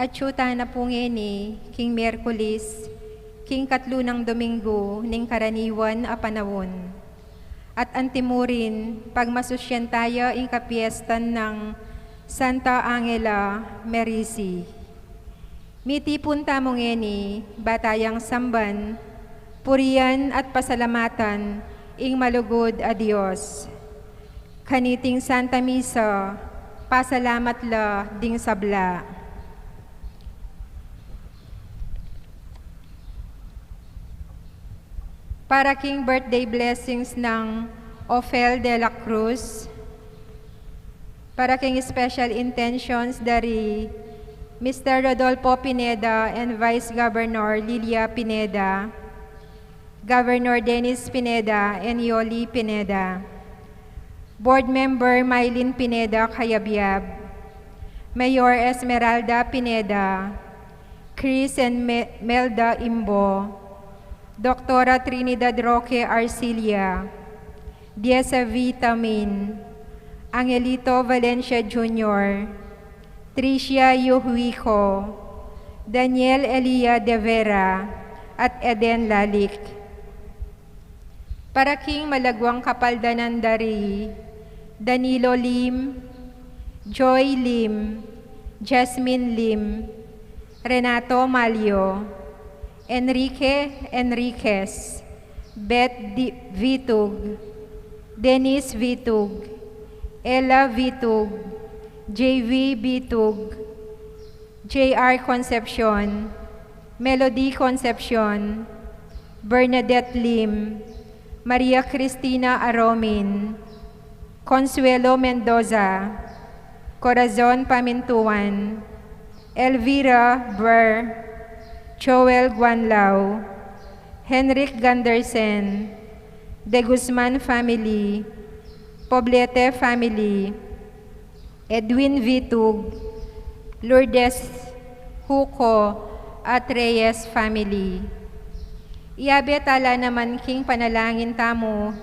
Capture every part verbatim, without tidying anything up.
Atyu tana pu ngeni king Miyerkules, king katlu nang Dominggu ning karaniwan a panaun. At antimurin, pagmasusyan taya ing kapiestan nang Santa Angela Merici. Mitipun tamu ngeni, ba tayang samban, purian at pasalamatan ing malugud a Dios. Kaniting Santa Misa, pasalamat la ding sabla. Para king birthday blessings nang Ofel de la Cruz, para king special intentions dari Mister Rodolfo Pineda and Vice Governor Lilia Pineda, Governor Dennis Pineda and Yoli Pineda, Board Member Mylene Pineda Cayabyab, Mayor Esmeralda Pineda, Chris and Me-, Melda Imbo, Doktora Trinidad Roque Arcilla, Dieza Vitamin, Angelito Valencia Junior, Tricia Yuhuico, Daniel Elia de Vera, at Eden Lalic. Para king malagwang kapaldanan dari Danilo Lim, Joy Lim, Jasmine Lim, Renato Malio, Enrique Enriquez, Beth Di-, Vitug, Denise Vitug, Ella Vitug, J V Vitug, J R Concepcion, Melody Concepcion, Bernadette Lim, Maria Cristina Aromin, Consuelo Mendoza, Corazon Pamintuan, Elvira Burr, Joel Guanlao, Henrik Gundersen, De Guzman family, Poblete family, Edwin Vitug, Lourdes Huco, at Reyes family. Iabe tala naman king panalangin tamu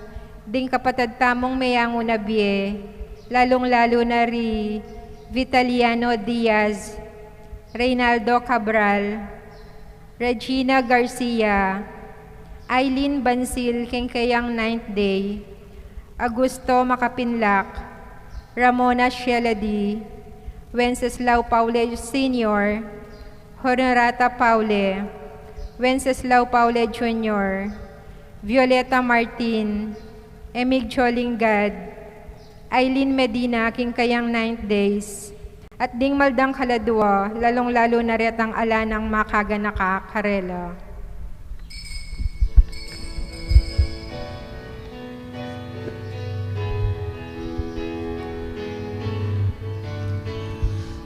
ding kapatad tamung meyangu na bie, lalung-lalu na ri Vitaliano Diaz, Reynaldo Cabral, Regina Garcia, Aileen Bansil king keyang ninth day, Augusto Makapinlak, Ramona Shelady, Wenceslao Paule Senior, Honorata Paule, Wenceslao Paule Junior, Violeta Martin, Emigdio Lingad, Aileen Medina king kayang ninth days, at ding maldang kaladua, lalung-lalu na retang ala nang makaganaka karela.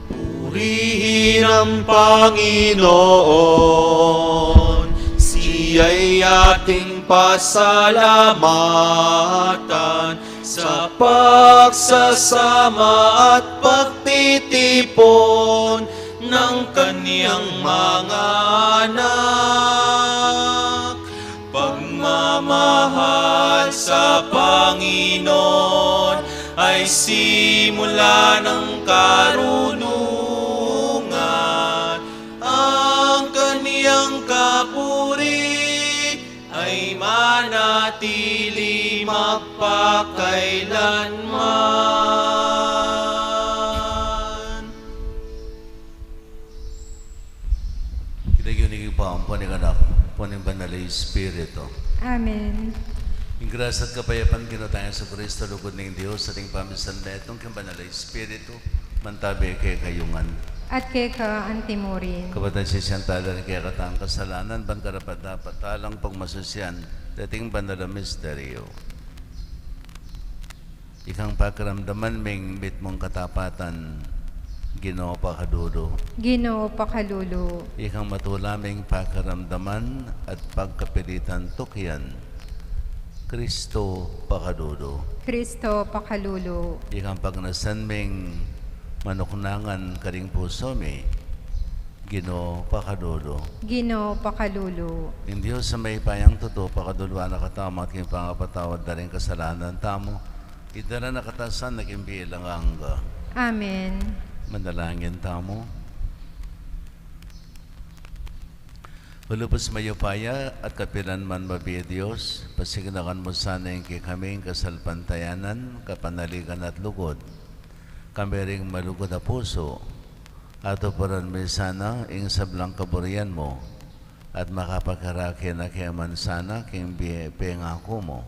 Purihin ang Panginoon, siya'y ating pasalamatan sa pagsasama at pagtitipon ng kaniyang mga anak. Pagmamahal sa Panginoon ay simula ng karunungan. Ang kaniyang kapuri ay manatili magpakailanman. King lagyu ning Ibpa, ampon ning Anak, ampon ning Banal a Espiritu. Amen. Ing grasya at kapayapan ning Ginu tang Jesucristo, lugud ning Dios, at ing pamisan metung king Banal a Espiritu, mantabi kekayu ngan. At keka antimurin. Kapatad, sisian tala ring kekatang kasalanan, ban karapat-dapat talang pagmasusyan deting banal a misteryo. Ikang pakiramdaman ming mitmung katapatan, Ginu, pakalulu. Ginu, pakalulu. Ikang matula ming pakiramdaman at pagkapilitan tukian, Kristo, pakalulu. Kristo, pakalulu. Ikang pagnasan ming manuknangan karing pusu mi, Ginu, pakalulu. Ginu, pakalulu. Ing Dios a mayupayang tutu, pakaluluan na katamu at king pangapatawad da ring kasalanan tamu, idala na katamu king bie alang angga. Amen. Manalangin tamu. O lubus mayupaya at kapilan man mabie Dios, pasignakan mu sana ing kekaming kasalpantayanan, kapanaligan at lugud, kambe ring malugud a pusu, at tuparan mi sana ing sablang kaburian mu, at makapagkarakel na kaya man sana king bie pengaku mu.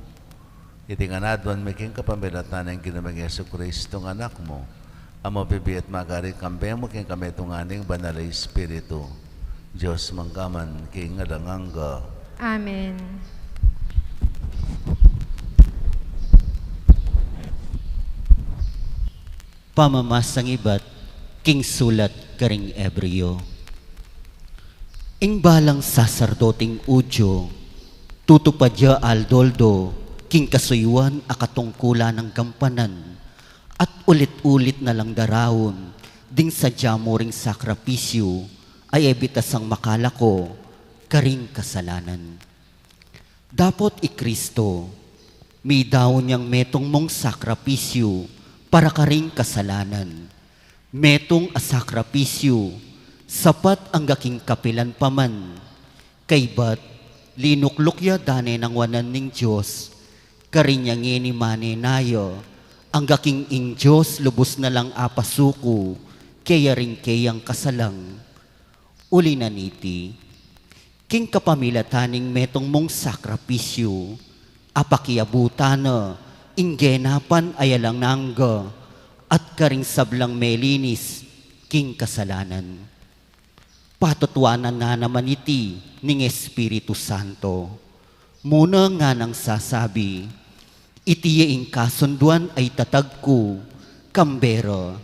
Iti ngan aduan mi king kapamilatan nang Ginu ming Jesucristo nga Anak mu, a mabibie at magari kambe mu king kametungan ning Banal a Espiritu, Dios mangga man king alang angga. Amen. Pamamasang ibat king sulat karing Ebreo. Ing balang saserdoting Judio, tutupad ya aldo-aldo king kasuyuan a katungkulan nang gampanan, at ulit-ulit na lang daraun ding sadya mu ring sakripisyu a e bitasang makalako karing kasalanan. Dapot i Kristo, midaun yang metung mung sakripisyu para karing kasalanan, metung a sakripisyu sapat angga king kapilan pa man, kaybat linukluk ya dane nang wanan ning Dios, karin yang ngeni manenaya angga king ing Dios lubus na lang apasuku keya ring keyang kasalang. Uli na niti, king kapamilatan ning metung mung sakripisyu, apakiabutan na ing genapan a alang angga at karing sablang melinis king kasalanan. Patutuanan na naman iti ning Espiritu Santo. Muna nganang sasabi, "Iti ya ing kasunduan a itatag ku kambe ra,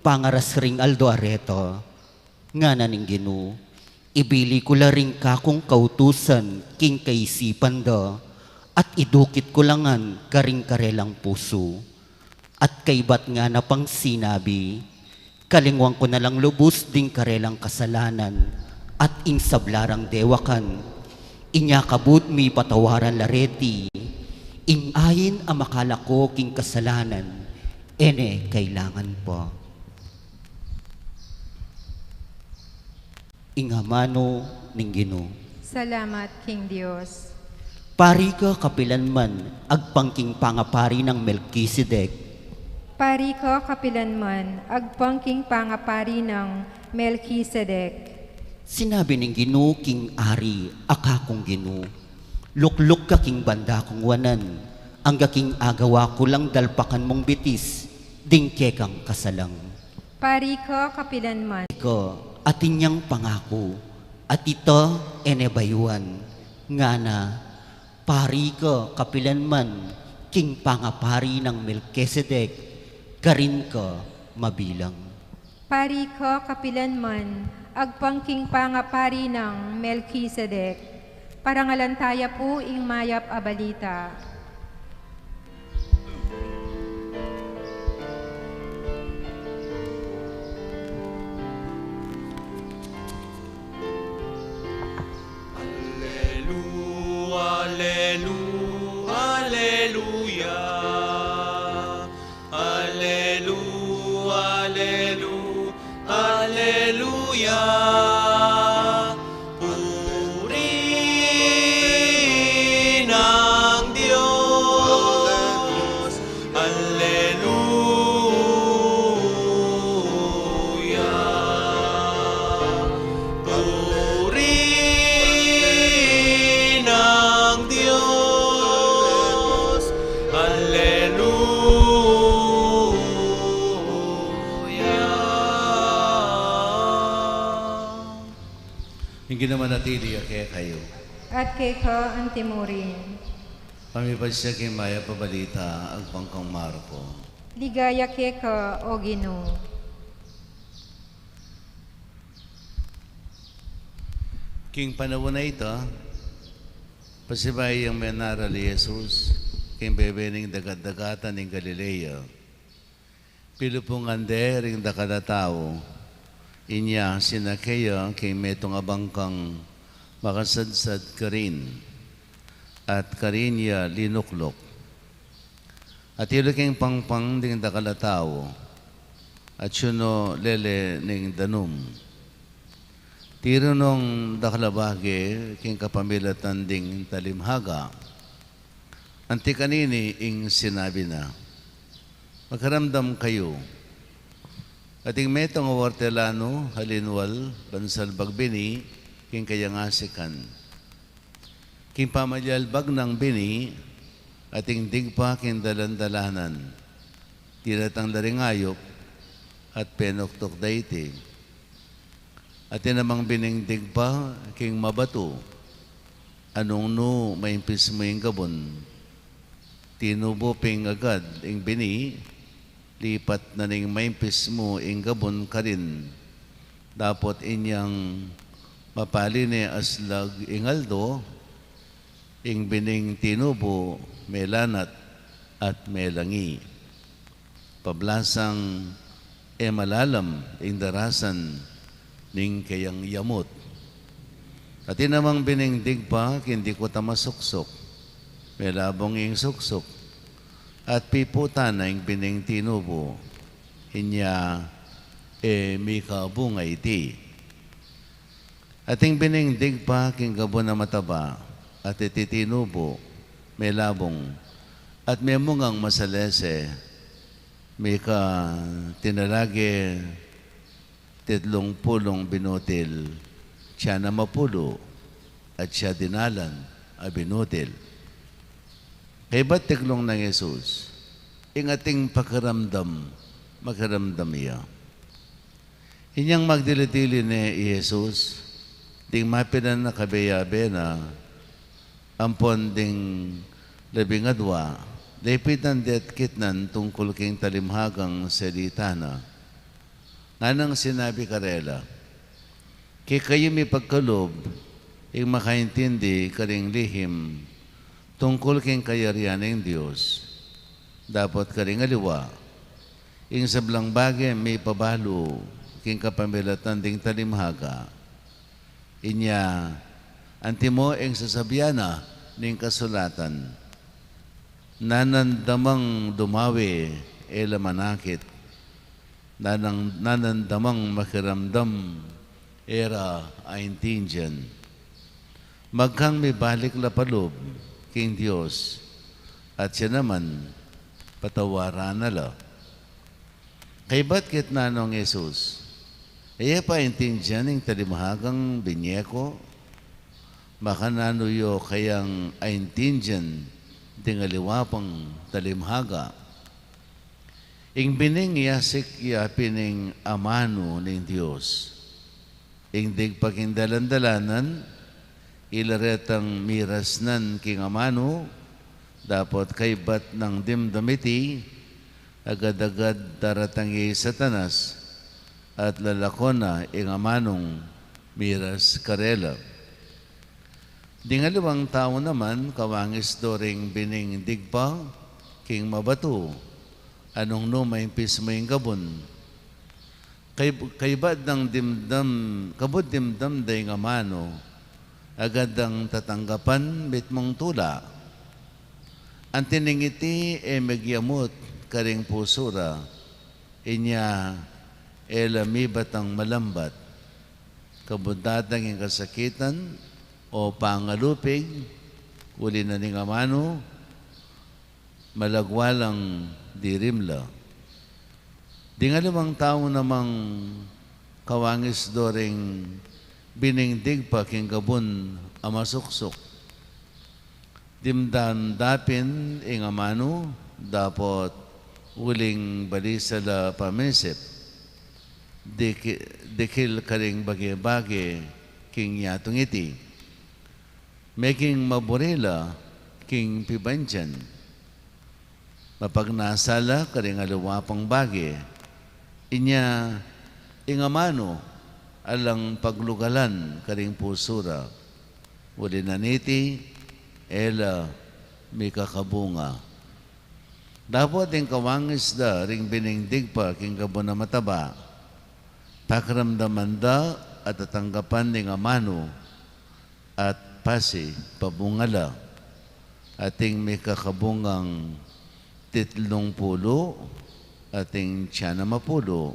pangaras ring aldo a reta," ngana ning Ginu. "Ibili ku la ring kakung kautusan king kaisipan da, at idukit ku la ngan karing karelang pusu." At kaybat ngana pang sinabi, "Kalingwan ku na lang lubus ding karelang kasalanan at ing sabla rang dewakan. Inya kabud mipatawaran la reti, ing ain a makalako king kasalanan, e ne kailangan pa." Ing amanu ning Ginu. Salamat king Dios. Pari ka kapilan man, agpang king pangapari nang Melkisedek. Pari ka kapilan man, agpang king pangapari nang Melkisedek. Sinabi ning Ginu king ari a kakung Ginu, "Lukluk ka king banda kung wanan, angga king agawa ku lang dalpakan mung bitis ding kekang kasalang." Pari ka kapilan man. Ka, atin yang pangaku, at ita e ne bayuan, ngana, "Pari ka kapilan man, king pangapari nang Melkisedek, karin ka mabilang." Pari ka kapilan man, agpang king pangapari nang Melkisedek. Parangalan taya pu ing mayap a balita. Alelu-, alelu-, aleluya. Alelu-, alelu-, aleluya. Puri nang Dios. Aleluya. Puri nang Dios. Aleluya. Ing Ginu manatili ya kekayu. At keka antimurin. Pamipasya king mayap a balita agpang kang Marco. Ligaya keka, O Ginu. King panaun a ita, pasibayu yang menaral i Jesus king bebe ning dagat-dagatan ning Galilea. Pilupungan de ring dakal a tau, inya sinake ya king metung a bangkang makasadsad karin, at karin ya linukluk. Atilu king pangpang ding dakal a tau, atiu no lele ning danum. Tiru nong dakal a bage king kapamilatan ding talimhaga. Anti kanini ing sinabi na, "Makiramdam kayu." Ating metung a ortelano a linwal ban salbag bini king kayang asikan. King pamalyalbag nang bini, ating digpa king dalan-dalanan, dinatang la ring ayup at penuktuk da iti. Atin namang bining digpa king mabatu, a nung nu maimpis mu ing gabun, tinubu pin agad ing bini, lipat na ning maimpis mu ing gabun karin. Dapot inyang mapali ne aslag ing aldo, ing bining tinubu melanat at melangi. Pablasang e malalam ing darasan ning kayang yamut. Atin namang bining digpa king dikut a masuksuk, melabung ing suksuk, at piputan na ing bining tinubu, inya e mikabunga iti. Ating bining digpa king gabun a mataba, at iti tinubu, melabung, at memungang masalese, mika tinalage titlung pulung binutil, tiyanam a pulu, at tiyadinalan a binutil. Kaybat tiklung nang Jesus, ing ating pakiramdam, makiramdam ya. Inyang magdili-dili ne i Jesus, ding mapilan a kabeyabe na, ampon ding labing adua, lepitan de at kitnan tungkul king talimhagang salita na. Nganang sinabi karela, "Kekayu mipagkalub ing makaintindi karing lihim tungkul king kayarian ning Dios." Dapot karing aliwa, ing sablang bage mipabalu king kapamilatan ding talimhaga. Inya, antimo ing sasabian na ning kasulatan, "Nanan da mang dumawe, e la manakit. Nanan, nanan da mang makiramdam, e ra aintindian. Magkang mibalik la palub king Dios, at siya naman patawaran na la." Kaybat kitnan nong Jesus, e ye pa aintindian ing talimhagang binye ku? Makananu yu kayang aintindian ding aliwa pang talimhaga? Ing bining yasik ya pin ing amanu ning Dios. Ing digpa king dalan-dalanan, ila retang mirasnan king amanu, dapot kaybat nang dimdam iti, agad-agad daratang ya i Satanas, at lalakwan na ing amanung miras karela. Ding aliwang tau naman, kawangis do ring bining digpa king mabatu, a nung nu maimpis mu ing gabun. Kay-, kaybat dang dimdam, kabud dimdam da ing amanu, agad dang tatanggapan mitmung tula. Anti ning iti e megyamut karing pusu ra, inya e la mibatang malambat. Kabud datang ing kasakitan o pangalupig, uli na ning amanu, malagwa lang dirim la. Ding aliwang tau namang kawangis do ring bining digpa king gabun a masuksuk. Dimdam da pin ing amanu, dapot uling balisa la pamisip. Diki-, dikil karing bage-bage king yatung iti. Meging maburi la king pibandian. Mapagnasa la karing aliwa pang bage. Inya ing amanu alang paglugalan karing pusu ra. Uli na niti, e la mikakabunga. Dapot ing kawangis da ring bining digpa king gabun a mataba, pakiramdaman da at tatanggapan ning amanu, at pasi pabunga la. Ating mikakabungang titlung pulu, ating tiyanam a pulu,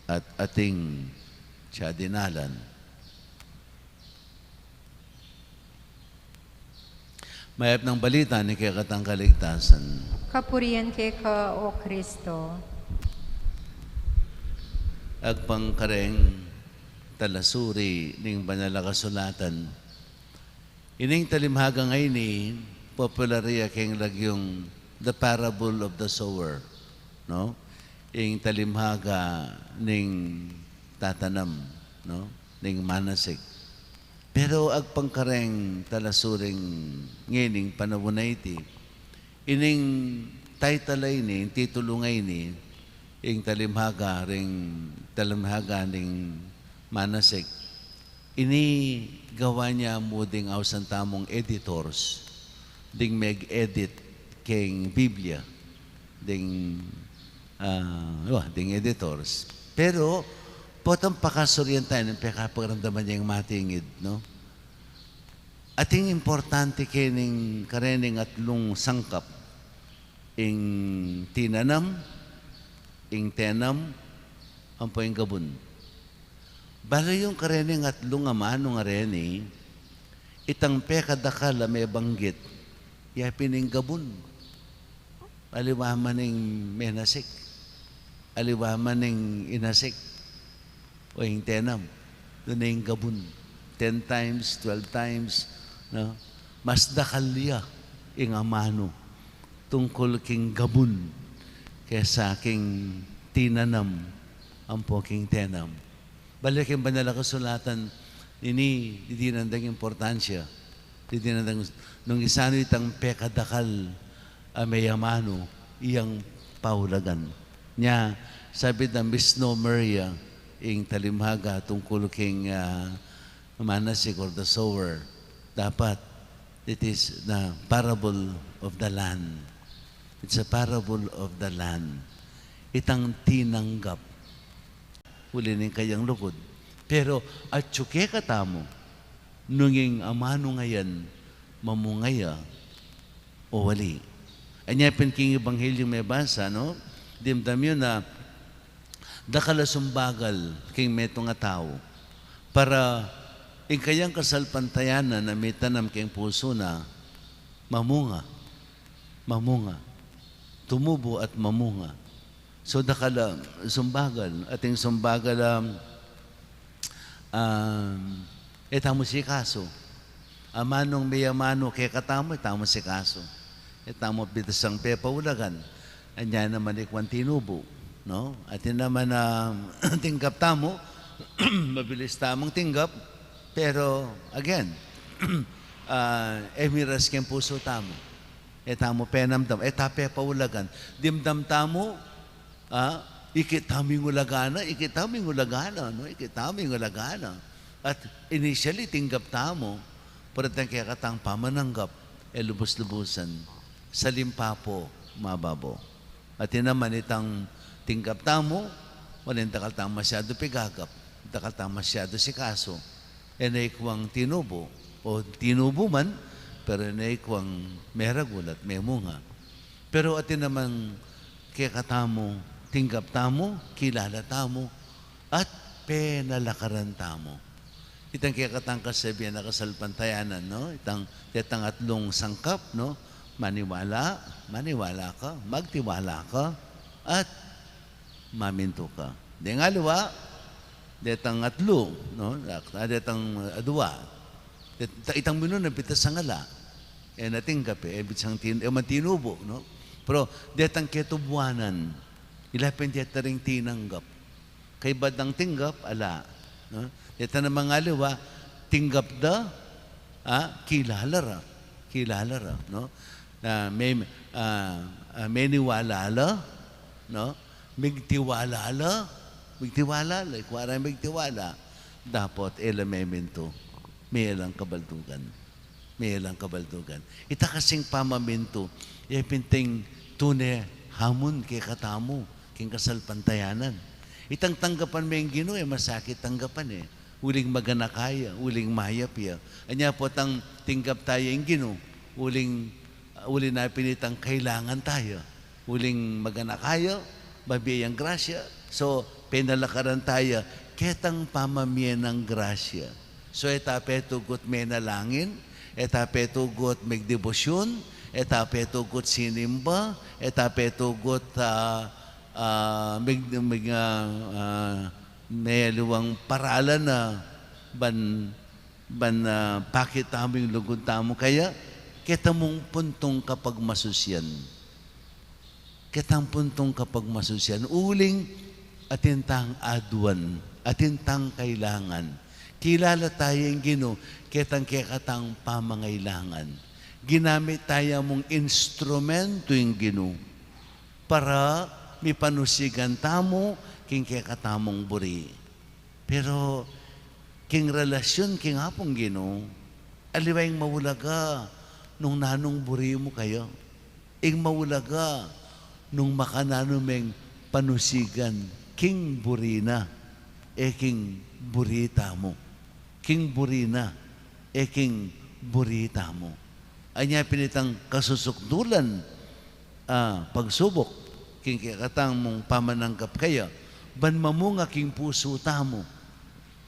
at ating tiyadinalan. Mayap nang balita ning kekatang kaligtasan. Kapurian keka, O Kristo. Agpang kareng talasuri ning Banal a Kasulatan. Ining talimhaga ngeni, popular ya keng lagyung The Parable of the Sower, no? Ing talimhaga ning tatanam, no? Ning manasik. Pero agpang kareng talasuring ngening panaun a iti, ining title a ini, ing titulu ngeni, ing talimhaga ring, talimhaga ning manasik. Ini gawa ne mu ding ausan tamung editors, ding meg-edit keng Biblia, ding, ah, wa, ding editors. Pero, potang pakasurian tamu ning pekapakiramdaman yang matingid, no? Ating importante kening karening atlung sangkap, ing tinanam, ing tenam, ampo ing gabun. Bale yung karening atlung amanu ngareni, itang pekadakal a mebanggit, ya pin ing gabun. Aliwa man ing menasik, aliwa man ing inasik, o ing tenam, dun ne ing gabun. Ten times, twelve times, no? Mas dakal ya ing amanu tungkul king gabun kesa king tinanam ampo king tenam. Bale king Banal a Kasulatan, ini, didinan dang importansya, didinan dang, nung isanu itang pekadakal a meyamanu, iyang paulagan. Nya, sabi da misnomer ya ing talimhaga tungkul king, ah, manasik or the sower. Dapat, it is the parable of the land. It's a parable of the land. Itang tinanggap uli ning kayang lugud. Pero atyu kekatamu, nung ing amanu ngeni, mamunga ya o ali. Anya pin king Ebanghelyo mebasa, no? Dimdam yu na dakal a sumbagal king metung a tau para ing kayang kasalpantayanan a mitanam king pusu na mamunga, mamunga, tumubu at mamunga. So, dakal a sumbagal, ating sumbagal, um, um, e tamu sikasu. Amanung meyamanu kekatamu, e tamu sikasu. E tamu bitasang pepaulagan. Anya naman ikwang tinubu, no? Atin naman, um, tinggap tamu, mabilis tamung tinggap, pero, again, ah, e miras king pusu tamu. E tamu penamdam, e ta pepaulagan. Dimdam tamu, ah, ikit tamu ing ulaga na, ikit tamu ing ulaga na, no? Ikit tamu ing ulaga na. At initially, tinggap tamu, pero itang kekatang pamananggap, e lubus-lubusan, salimpa pu, mababo. Atin naman itang tinggap tamu, wala, dakal tang masyadu pigagap, dakal tang masyadu sikasu. E na ikwang tinubu, o tinubu man, pero e na ikwang meragul at memunga. Pero atin naman kekatamu, tinggap tamu, kilala tamu, at penalakaran tamu. Itang kekatang kasabian a kasalpantayanan, no? Itang, detang atlung sangkap, no? Maniwala, maniwala ka, magtiwala ka, at mamintu ka. Deng aliwa, detang atlu, no? Ah, detang, ah, dua. Det-, itang minuna, bitasang ala. E na tinggap, e, bitasang tin-, e, man tinubu, no? Pero detang ketubuanan, ila pin deta ring tinanggap. Kaybat dang tinggap, ala. No? Deta namang aliwa, tinggap da, ah, kilala ra. Kilala ra, no? Na me-, ah, ah, meniwala la, no? Migtiwala la, migtiwala la, ikua ra migtiwala. Dapot e la memintu, mie lang kabaldugan. Mie lang kabaldugan. Ita kasing pamamintu, ya pin ing tune hamun kekatamu king kasalpantayanan. Itang tanggapan me ing Ginu, e masakit tanggapan, e. Uling maganaka ya, uling mayap ya. Anya potang tinggap taya ing Ginu, uling, uli na pin itang kailangan taya. Uling maganaka ya, mabie yang grasya. So, penalakaran taya ketang pamamie nang grasya. So, e ta petugut menalangin, E ta petugut megdebosyon, e ta petugut sinimba, e ta petugut, ah, ah, meg-, meg-, ah, ah, me aliwang paralan a ban, ban, ah, pakit tamu ing lugud tamu kaya, keta mung puntung kapagmasusyan. Ketang puntung kapagmasusyan, uling atin tang aduan, atin tang kailangan. Kilala taya ing Ginu ketang kekatang pamangailangan. Ginamit taya mung instrumentu ing Ginu para mipanusigan tamu king kekatamung buri. Pero king relasyon king Apung Ginu, aliwa ing maulaga nung nanung buri mu kaya. Ing maulaga nung makananu meng panusigan king buri na, e king buri tamu. King buri na, e king buri tamu. Anya pin itang kasusukdulan, ah, pagsubuk king kekatang mung pamananggap kaya, ban mamunga king pusu tamu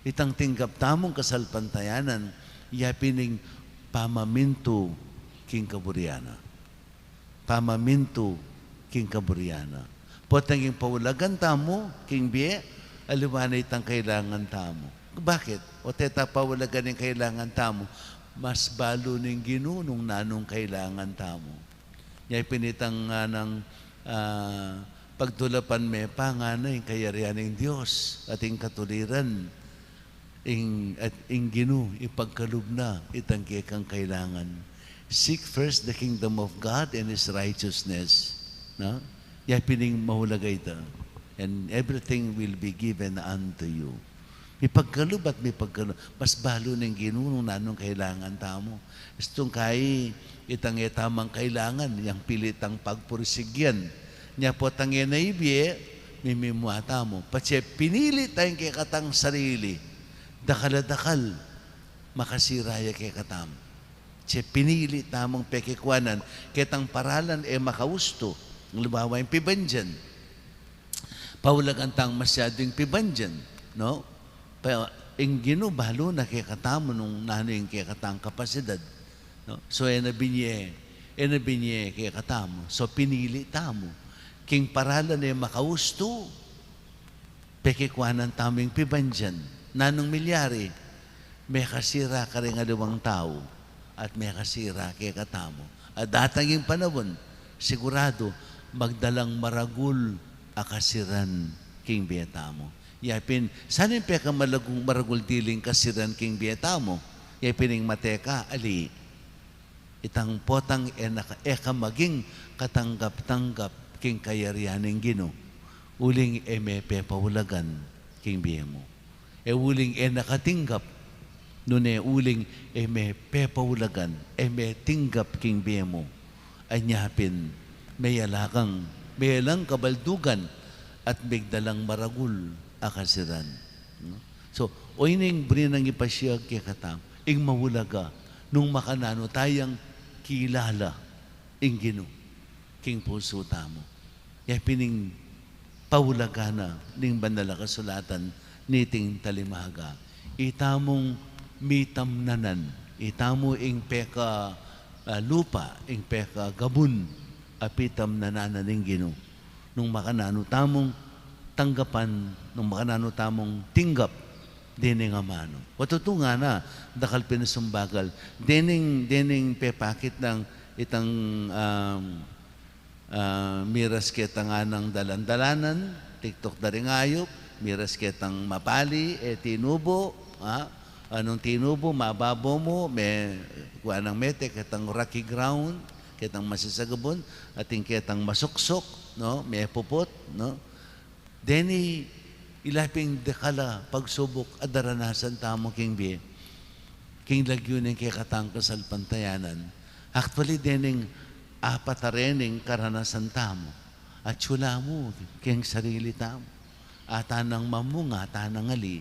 itang tinggap tamung kasalpantayanan, ya pin ing pamamintu king kaburian na. Pamamintu king kaburian na. Potang ing paulagan tamu king bie, aliwa na itang kailangan tamu. Bakit? O teta paulagan ing kailangan tamu, mas balu ning Ginu nung nanung kailangan tamu. Nya pin itang nganang, ah, pagtulapan me pa ngana ing kayarian ning Dios at ing katuliran. Ing, at ing Ginu, ipagkalub na itang kekang kailangan. Seek first the kingdom of God and His righteousness. No? Ya pin ing maulaga ita. And everything will be given unto you. Mipagkalub at mipagkalub. Mas balu ning Ginu nung nanung kailangan tamu. Istung kai, itang e tamung kailangan, yang pili tang pagpursigyan. Nya potang e na ibie, mimimua tamu. Patse pinili tayang kekatang sarili. Dakal a dakal, makasira ya kekatamu. Patse pinili tamung pekekuanan, ketang paralan e makaustu, aliwa ing pibandian. Paulagan tang masyadu ing pibandian, no? Pa, ing Ginu balu na kekatamu nung nanu ing kekatang kapasidad, no? So, e na binye, e na binye kekatamu. So, pinili tamu. King paralan e makaustu, pekekuanan tamu ing pibandian. Nanung milyari, mekasira karing aliwang tau, at mekasira kekatamu. At datang ing panaun, siguradu, magdalang maragul a kasiran king bie tamu. Ya pin, sanu ing pekamalagu-, maragul diling kasiran king bie tamu? Ya pin ing mateka, ali. Itang potang e na ka-, e ka maging katanggap-tanggap king kayarian ning Ginu, uling e me pepaulagan king bie mu. E uling e na ka tinggap, nune uling e me pepaulagan, e me tinggap king bie mu. Anya pin, meyala kang, meyalang kabaldugan at migdalang maragul a kasiran. No? So, o ining buri nang ipasiag kekatamu, ing maulaga, nung makananu tayang kilala ing Ginu king pusu tamu. Ya pin ing paulagan na ning Banal a Kasulatan niting talimaga. Itamung mitamnanan, itamu ing peka, ah, lupa, ing peka gabun, a pitamnanan na ning Ginu. Nung makananu tamung tanggapan, nung makananu tamung tinggap, dening amanu. Patutu ngana, dakal pin a sumbagal. Dening, dening pepakit nang itang, um, ah, miras ketang nganang dalan-dalanan, tiktuk da ring ayup, miras ketang mapali, e tinubu, ha? Anung tinubu, mababo mu, me, kua nang mete, ketang rocky ground, ketang masisagabun, atin ketang masuksuk, no? Mepuput, no? Deni, ila pin dakal a pagsubuk a daranasan tamu king bie, king lagyu ning kekatang kasalpantayanan. Actually, dening apat a rening karanasan tamu, atyu la mu king sarili tamu. Ata nang mamunga, ata nang ali,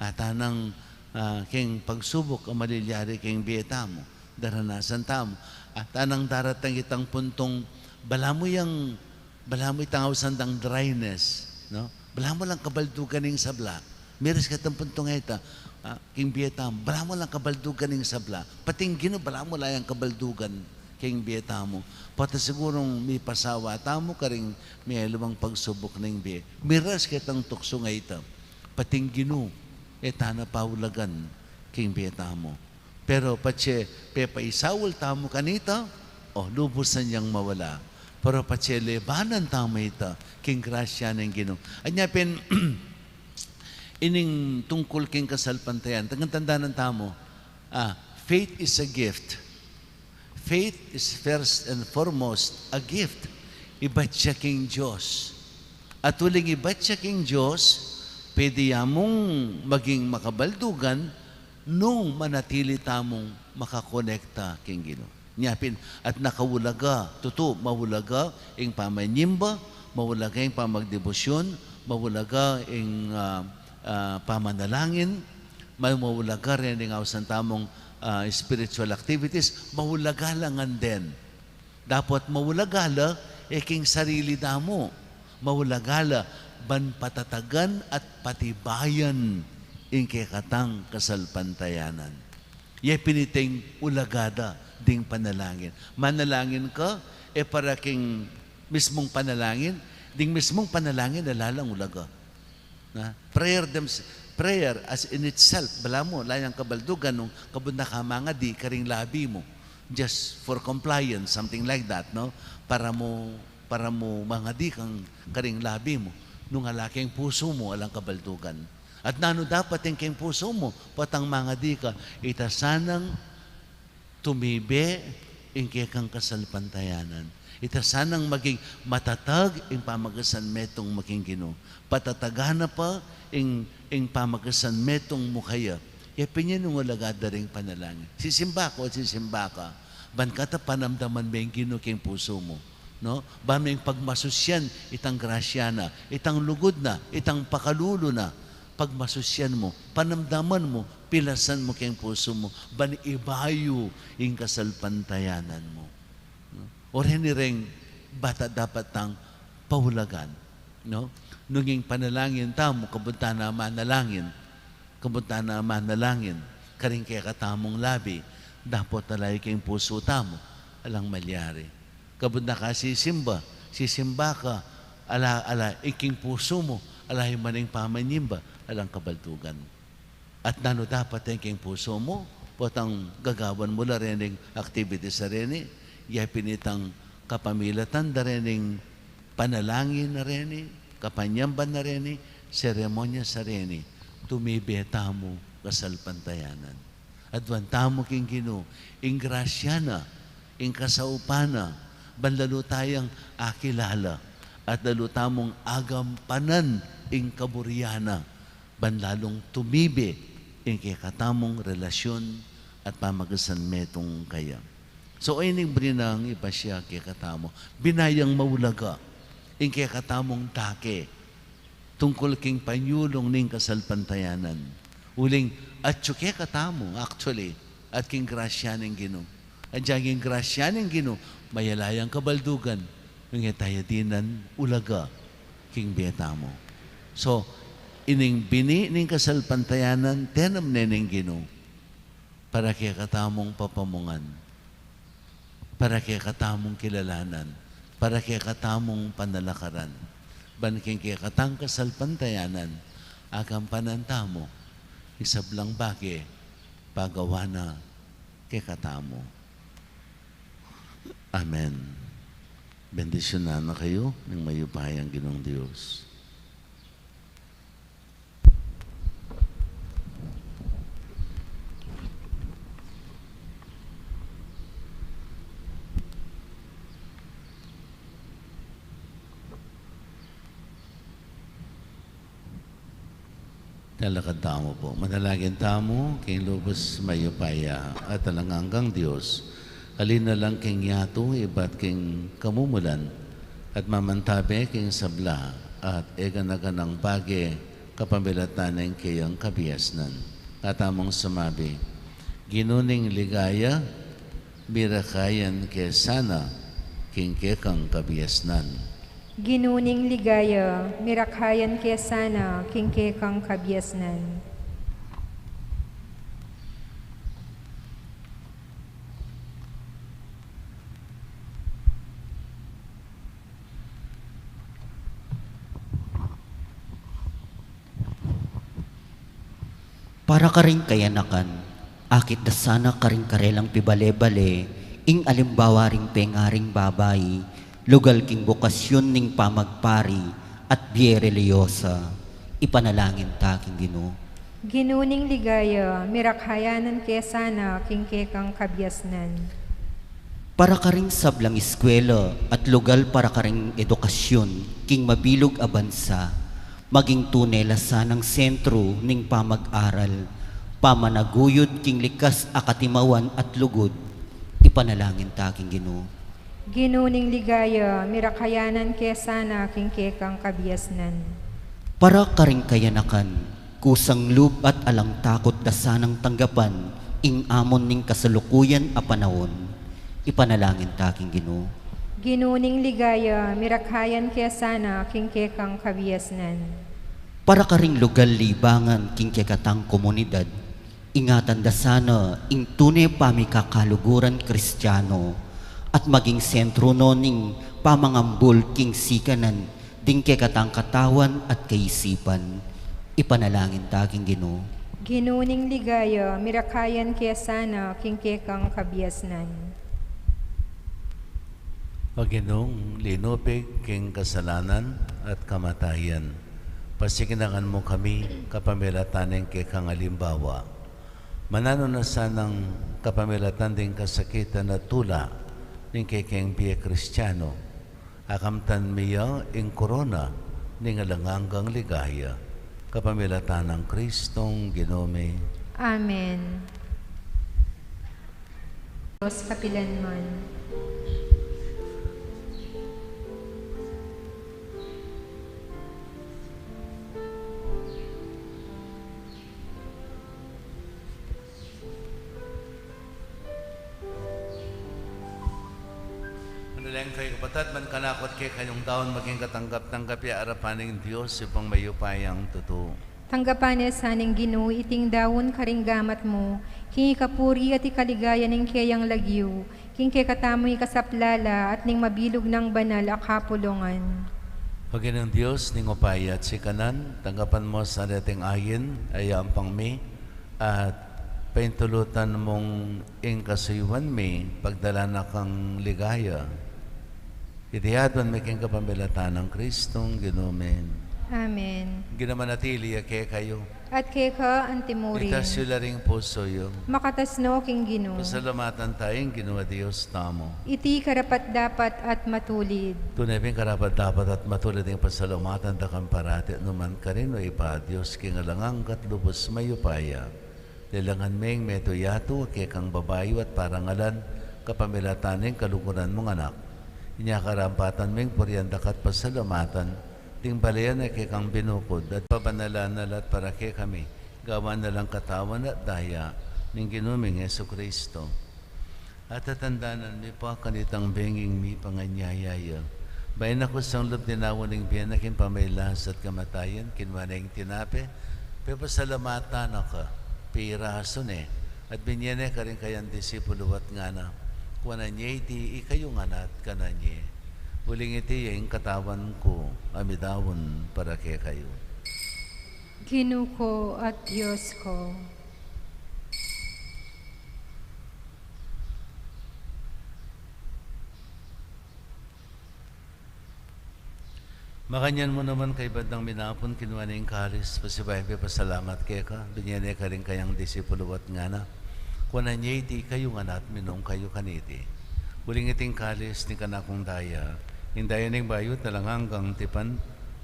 ata nang, ah, king pagsubuk a malilyari king bie tamu, daranasan tamu. Ata nang daratang itang puntung, balamu yang, balamu itang ausan dang dryness, no? Balamu lang kabaldugan ning sabla. Miras ketang puntung a ita, ah, king bie tamu. Balamu lang kabaldugan ing sabla. Pati ing Ginu, balamu lang kabaldugan king bie tamu. Pota sigurung mipasawa tamu karing mialiwang pagsubuk ning bie. Miras ketang tuksu a ita. Pati ing Ginu, e ta na paulagan king bie tamu. Pero patse pepaisaul tamu kanita, o, lubusan yang mawala. Pero patse lebanan tamu ita, king grasya ning Ginu. Anya pin, ining tungkul king kasalpantayanan, tangan tandanan tamu, ah, faith is a gift. Faith is first and foremost a gift. Ibat ya king Dios. At uling ibat ya king Dios, pwede ya mung maging makabaldugan nung manatili tamung makakonekta king Ginu. Nya pin, at nakaulaga, tutu, maulaga ing pamanyimba, maulaga ing pamagdebosyon, maulaga ing, ah, ah, pamanalangin, ma-, maulaga rin ing ausan tamung, ah, spiritual activities, maulaga la ngan den. Dapot maulaga la, e king sarili da mu. Maulaga la, ban patatagan at patibayan ing kekatang kasalpantayanan. Ya pin iting ulaga da ding panalangin. Manalangin ka, e para king mismung panalangin, ding mismung panalangin, ala lang ulaga. Na, prayer them, prayer as in itself, balamu, ala yang kabaldugan nung kabud na ka mangadi karing labi mu. Just for compliance, something like that, no? Para mu, para mu mangadi kang karing labi mu. Nung ala king pusu mu, alang kabaldugan. At nanu dapat ing king pusu mu, potang mangadi ka, ita sanang tumibe ing kekang kasalpantayanan. Ita sanang maging matatag ing pamagasan metung mu king Ginu. Patatagan na pa ing, ing pamagasan metung mu kaya. Ya pin ya nung ulaga da ring panalangin. Sisimba ku at sisimba ka. Ban kata panamdaman me ing Ginu king pusu mu. No? Ban meng pagmasusyan itang grasya na, itang lugud na, itang pakalulu na. Pagmasusyan mu, panamdaman mu, pilasan mu king pusu mu, ban ibayu ing kasalpantayanan mu. No? O reni reng bata dapat tang paulagan, no? Nung ing panalangin tamu, kabud ta na manalangin, kabud ta na manalangin karing kekatamung labi, dapot ala ya king pusu tamu, alang malyari. Kabud na ka sisimba, sisimba ka, ala, ala, ing king pusu mu, ala ya man ing pamanyimba, alang kabaldugan. At nanu dapat ing king pusu mu, potang gagawan mu la rening activities a reni, ya pin itang kapamilatan da rening panalangin a reni, kapanyamban a reni, seremonyas a reni, tumibe tamu kasalpantayanan. Aduan tamu king Ginu, ing grasya na, ing kasaupan na, ban lalu tayang akilala, at lalu tamung agampanan ing kaburian na, ban lalung tumibe ing kekatamung relasyun at pamagasan metung kaya. So, ini ing buri nang ipasya kekatamu, bina yang maulaga ing kekatamung dake tungkul king panyulung ning kasalpantayanan. Uling atyu kekatamu, actually, at king grasya ning Ginu. At dyan king grasya ning Ginu, mayala yang kabaldugan, nung e ta ya dinan ulaga king bie tamu. So, ining bini ning kasalpantayanan, tenam ne ning Ginu para kekatamung papamungan, para kekatamung kilalanan, para kekatamung panalakaran, ban king kekatang kasalpantayanan, agampanan tamu ing sablang bage pagawa na kekatamu. Amen. Bendisyunan na kayu ning mayupayang Ginung Dios. Talakad tamu pu. Manalangin tamu king lubus mayupaya at alang anggang Dios, ali na lang king yatu ibat king kamumulan, at mamantabe king sabla at e gana-ganang bage kapamilatan ning keyang kabiasnan. Katamung sumabi, Ginu ning ligaya, mirakayan ke sana king kekang kabiasnan. Ginu ning ligaya, mirakayan ke sana king kekang kabiasnan. Para karing kayanakan, akit da sana karing karelang pibale-bale ing alimbawa ring pengaring babai, lugal king bokasyun ning pamagpari at bie relihiyosa. Ipanalangin ta king Ginu. Ginu ning ligaya, mirakayanan ke sana king kekang kabiasnan. Para karing sablang eskwela at lugal para karing edukasyun king mabilug a bansa, maging tune la sanang sentru ning pamag-aral, pamanaguyud king likas a katimawan at lugud. Ipanalangin ta king Ginu. Ginu ning ligaya, mirakayanan ke sana king kekang kabiasnan. Para karing kayanakan, kusang lub at alang takut da sanang tanggapan ing amon ning kasalukuyan a panaun. Ipanalangin ta king Ginu. Ginu ning ligaya, mirakayan ke sana king kekang kabiasnan. Para karing lugal libangan king kekatang komunidad, ingatan da sana ing tune pamikakaluguran Kristiano at maging sentru no ning pamangambul king sikanan ding kekatang katawan at kaisipan. Ipanalangin ta king Ginu. Ginu ning ligaya, mirakayan ke sana king kekang kabiasnan. O Ginung linupig king kasalanan at kamatayan, pasignakan mu kami kapamilatan ning kekang alimbawa. Mananu na sanang kapamilatan ding kasakitan at tula ning kekeng bie Kristiano, akamtan mi ya ing korona ning alang anggang ligaya. Kapamilatan nang Kristong Ginu mi. Amen. Dios kapilan man. Manalangin kayu, kapatad, ban kanaku at kekayung daun maging katanggap-tanggap ya arapan ning Dios, Ibpang mayupayang tutu. Tanggapan ne sa ning Ginu iting daun karing gamat mu, king ikapuri at ikaligaya ning keyang lagyu, king kekatamung ikasaplala at ning mabilug nang banal a kapulungan. O Ginung Dios ning upaya at sikanan, tanggapan mu sa reting ain a yampang mi, at paintulutan mung ing kasuyuan mi pagdala na kang ligaya. Iti adwan mi king kapamilatan nang Kristong Ginu mi. Amen. Ing Ginu manatili ya kekayu. At keka antimurin. Itas yu la ring pusu yu. Makatas no king Ginu. Pasalamatan ta ing Ginu a Dios tamu. Iti karapat-dapat at matulid. Tune pin karapat-dapat at matulid ing pasalamatan da kang parati at nukarin man, o Ibpa, Dios king alang angga at lubus mayupaya. Lelangan ming metung yatu a kekang babayu at parangalan kapamilatan ning kaluguran mung Anak. Inya karampatan ming purian da ka at pasalamatan ding balen a kekang binukud at pabanalan na la at para kekami gawan na lang katawan at daya ning Ginu ming Jesucristo. At tatandanan mi pa kanitang benging mipanganyaya ya, bayu na kusang lub dinaun ing bie na king pamagkasakit at kamatayan, kinua ne ing tinape, pepasalamatan na ka, pirasu ne, at binye ne karing kayang disipulu at ngana: Kuanan ye iti ikayu ngan at kanan ye. Uling iti ya ing katawan ku a midaun para kekayu. Ginu ku at Dios ku. Makanyan mu naman, kaybat nang minapun, kinua ne ing kalis, pasibayu pepasalamat keka, binye ne karing kayang disipulu at ngana: Kuanan ye iti ikayu ngan at minum kayu kaniti. Uling iti ing kalis ning kanakung daya, ing daya ning bayu at alang anggang tipan,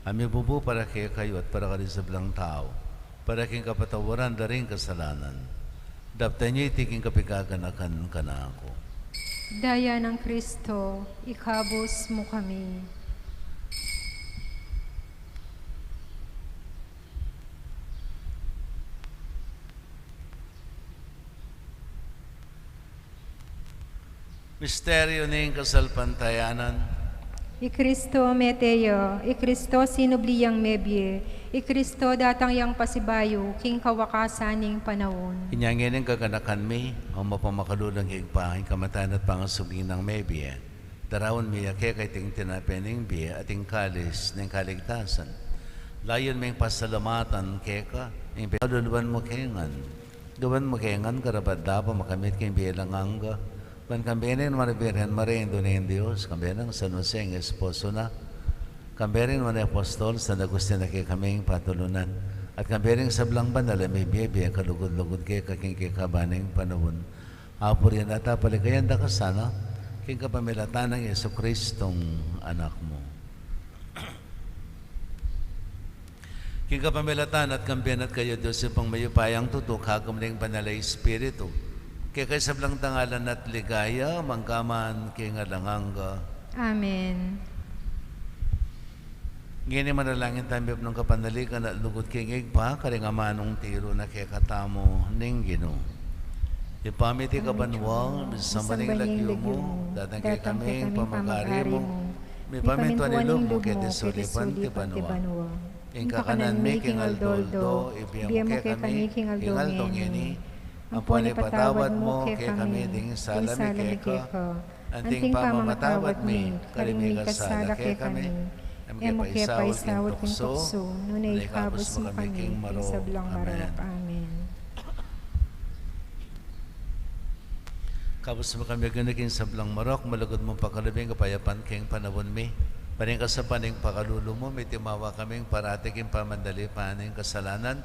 a mibubu para kekayu at para karing sablang tau, para king kapatawaran da ring kasalanan. Daptan ye iti king kapaganakan kanaku. Daya nang Kristo, ikabus mu kami. Misteryu ning kasalpantayanan. I Kristo mete ya, i Kristo sinubli yang mebie, i Kristo datang yang pasibayu king kawakasan ning panaun. Inya ngeni, gaganakan mi, o mapamakalulung Ibpa, ing kamatayan at pangasubli nang mebie, daraun mi ya keka iting tinape ning bie at ing kalis ning kaligtasan. Layun ming pasalamatan keka ing kaluluan mu ke ngan. Gawan mu ke ngan karapat-dapat makamit king bie alang angga. Ban kambe ning Nuan a Birhen Maria, Indu ning Dios, kambe nang San Jose, ing esposo na, kambe ring nuan a apostol San Agustin a kekaming patulunan, at kambe ring sablang banal a mibie-bie kalugud-lugud keka king kekaban ning panaun. Apurian at apaligayan da ka sana, king kapamilatan nang Jesucristong Anak mu. King kapamilatan na at kambe na at kaya, Dios Ibpang mayupayang tutu, kagum ning Banal a Espiritu, keka ing sablang dangalan at ligaya, mangga man king alang angga. Amen. Ngeni manalangin tamu, mipnung kapanaligan at lugud king Ibpa, karing amanung tiru na kekatamu ning Ginu. Ibpa mi, atiu ka banua, misamban ya ing lagyu mu, datang kekami ing pamagari mu, mipamintuan ing lub mu keti sulip anti banua. Ing kakanan mi king aldo-aldo ibie mu kekami king aldo ngeni. Ampon ipatawad mu kekami ding sala mi keka, anti ing pamamatawad mi karing mikasala kekami. E mu ke paisaul king tuksu, nune ikabus mu kami king sablang marok. Amen. Kabus mu kami, Ginu, king sablang marok, malugud mung pakalub ing kapayapan king panaun mi. Ban king kasaupan ning pakalulu mu, mitimawa kaming parati king pamandalipan ning kasalanan,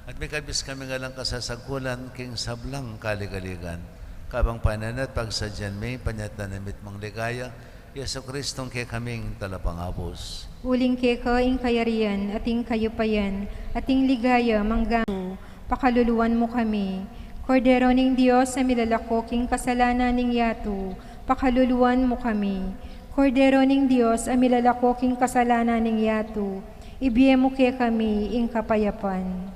at mikabus kaming alang kasasagkulan king sablang kaligaligan. Kabang panayan at pagsadyan mi ing panyatang ning mitmung ligaya, Jesucristong kekaming Talapangabus. Uling keka ing kayarian, at ing kayupayan, at ing ligaya, mangga man. Pakaluluan mu kami. Kordero ning Dios a milalako king kasalanan ning yatu, pakaluluan mu kami. Kordero ning Dios a milalako king kasalanan ning yatu, ibie mu kekami ing kapayapan.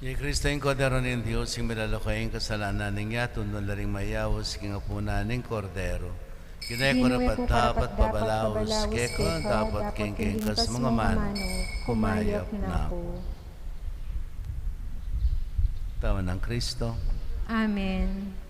I Kristo ing Kordero ning Dios, ing milalako king kasalanan ning yatu, nuan la ring mayaus king apunan ning Kordero. Ginu, e ku karapat-dapat pabalaus keka, dapot king king kas mung amanu kumayap na ku. Tawan nang Kristo. Amen.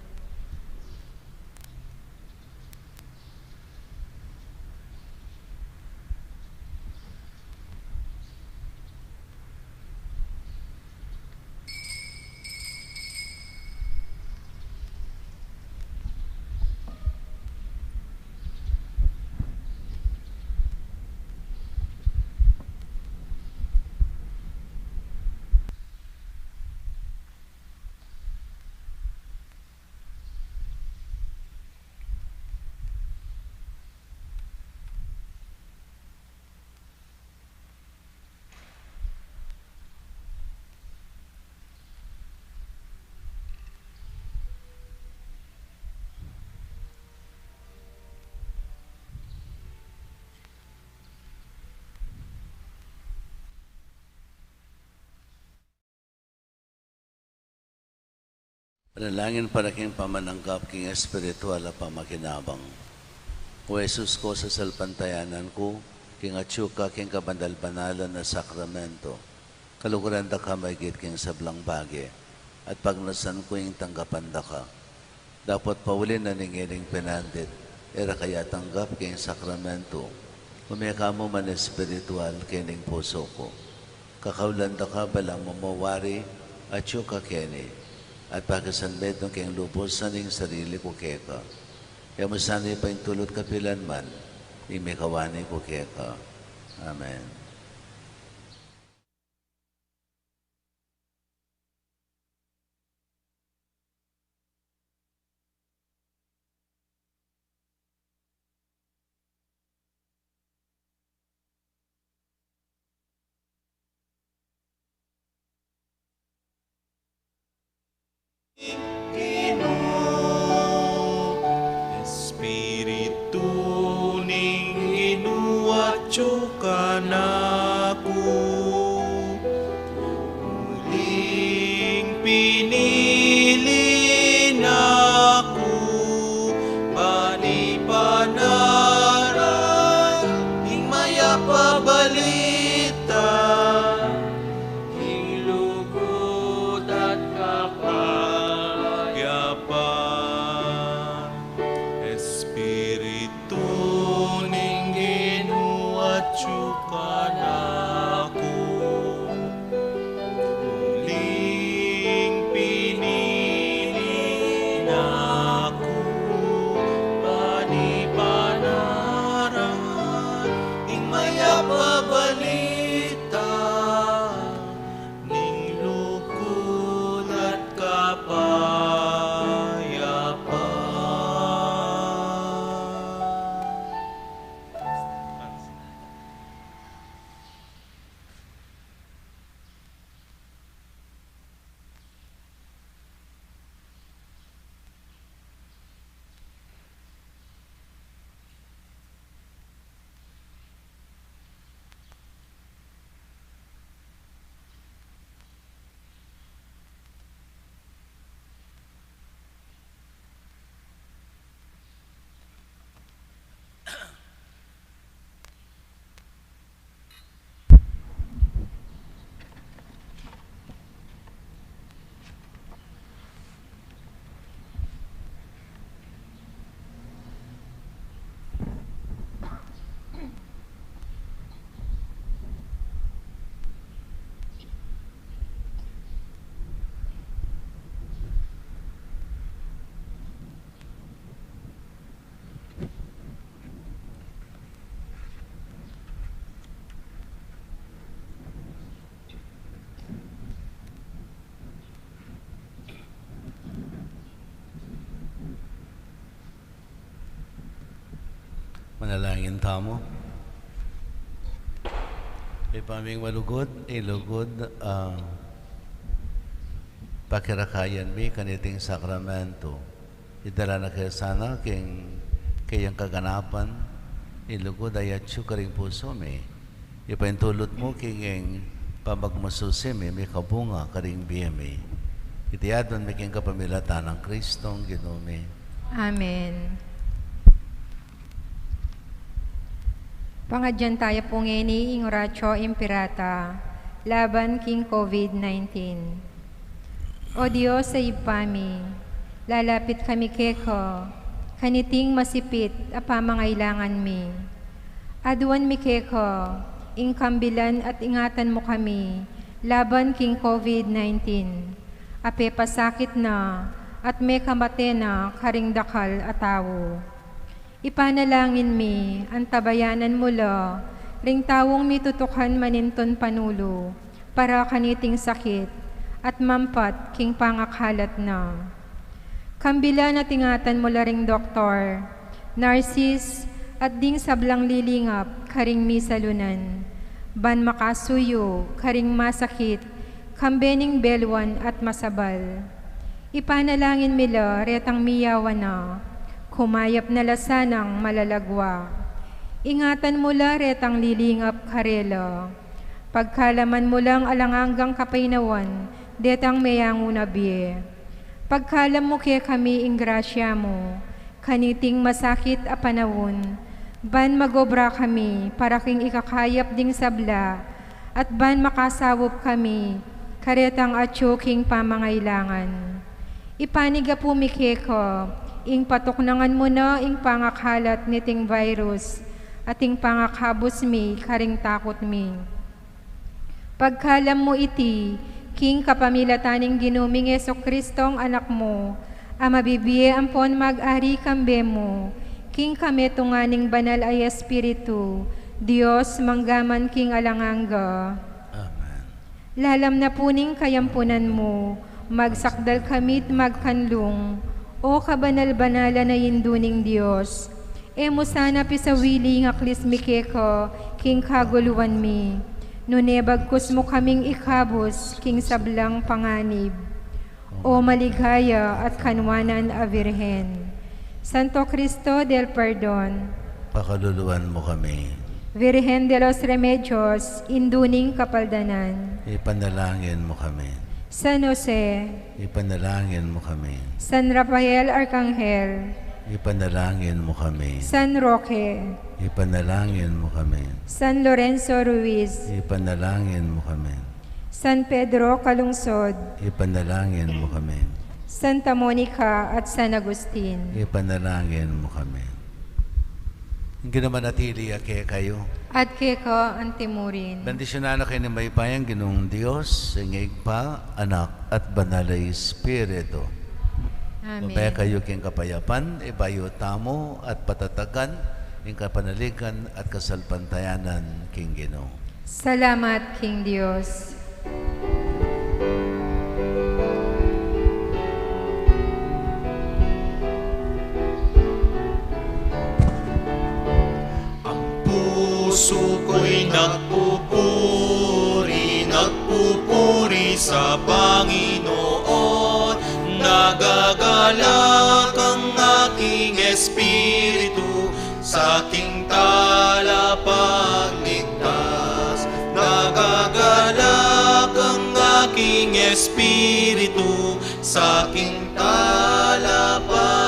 Panalangin para king pamananggap king espiritual a pamakinabang. O Jesus ku, sasalpantayanan ku king atyu ka king kabanal-banalan a sakramento. Kaluguran da ka maigit king sablang bage, at pagnasan ku ing tanggapan da ka. Dapot pauli na ning ngening penandit, e ra ka ya tanggap king sakramento, ume ka mu man espiritual kening pusu ku. Kakaulan da ka balamu mu wari atyu ka keni, at pakisanmetung keng lubusan ing sarili ku keka. E mu sana ipaintulut kapilan man ing mikawani ku keka. Amen. Espiritu ning Ginu atyu kanaku. Nalangin tamu. Ibpa ming malugud, ilugud, ah, pakirakayan mi kaniting sakramento. Idala na ke sana king kayang kaganapan, ilugud a yatsu karing pusu mi. Ipaintulut mu king ing pamagmasusi mi, mikabunga karing bie mi. Iti adwan mi king kapamilatan nang Kristong Ginu mi. Amen. Pangadyan taya pu ngeni ing Oratio Imperata laban king COVID nineteen. O Dios a Ibpa mi, lalapit kami keka kaniting masipit a pamangailangan mi. Aduan mi keka ing kambilan at ingatan mu kami laban king COVID nineteen a pepasakit na at mekamate na karing dakal a tau. Ipanalangin mi, antabayanan mu la ring taung mitutukan manintun panulu para kaniting sakit at mampat king pangakalat na. Kambilan at ingatan mu la ring doktor, narsis, at ding sablang lilingap karing misalunan, ban makasuyu karing masakit kambe ning beluan at masabal. Ipanalangin mi la retang miyawan na, kumayap na la sanang malalagwa. Ingatan mu la retang lilingap karela. Pagkalaman mu lang alang anggang kapaynawan detang meyangu na bie. Pagkalam mu kekami ing grasya mu kaniting masakit a panaun, ban magobra kami para king ikakayap ding sabla, at ban makasaup kami karetang atyu king pamangailangan. Ipanigapu mi keka ing patuknangan mu na ing pangakalat niting virus at ing pangakabus mi karing takut mi. Pagkalam mu iti king kapamilatan ning Ginu ming Jesucristong Anak mu, a mabibie ampon mag-ari kambe mu king kametungan ning Banal a Espiritu, Dios, mangga man king alang angga. Amen. Lalam na pu ning kayampunan mu, magsakdal kami't magkanlung, O kabanal-banalan a Indu ning Dios. E mu sana pisawili ing aklis mi keka king kaguluan mi, nune bagkus mu kaming ikabus king sablang panganib. O maligaya at kanwanan a Virgen. Santo Cristo del Perdon. Pakaluluan mu kami. Virgen de los Remedios, Indu ning Kapaldanan. Ipanalangin mu kami. San Jose. Ipanalangin mu kami. San Rafael Arkanghel. Ipanalangin mu kami. San Roque. Ipanalangin mu kami. San Lorenzo Ruiz. Ipanalangin mu kami. San Pedro Calungsod. Ipanalangin mu kami. Santa Monica at San Agustin. Ipanalangin mu kami. Ing Ginu manatili ya kekayu. At keka antimurin. Bendisyunan na kayu ning mayupayang Ginung Dios, ing Ibpa, Anak, at Banal a Espiritu. Amen. Bumaya kayu king kapayapan, ibayu tamu at patatagan ing kapanaligan at kasalpantayanan king Ginu. Salamat king Dios. Ang puso ko'y nagpupuri, nagpupuri sa Panginoon. Nagagalak ang aking espiritu sa aking talapagligtas. Nagagalak ang aking espiritu sa aking talapagligtas.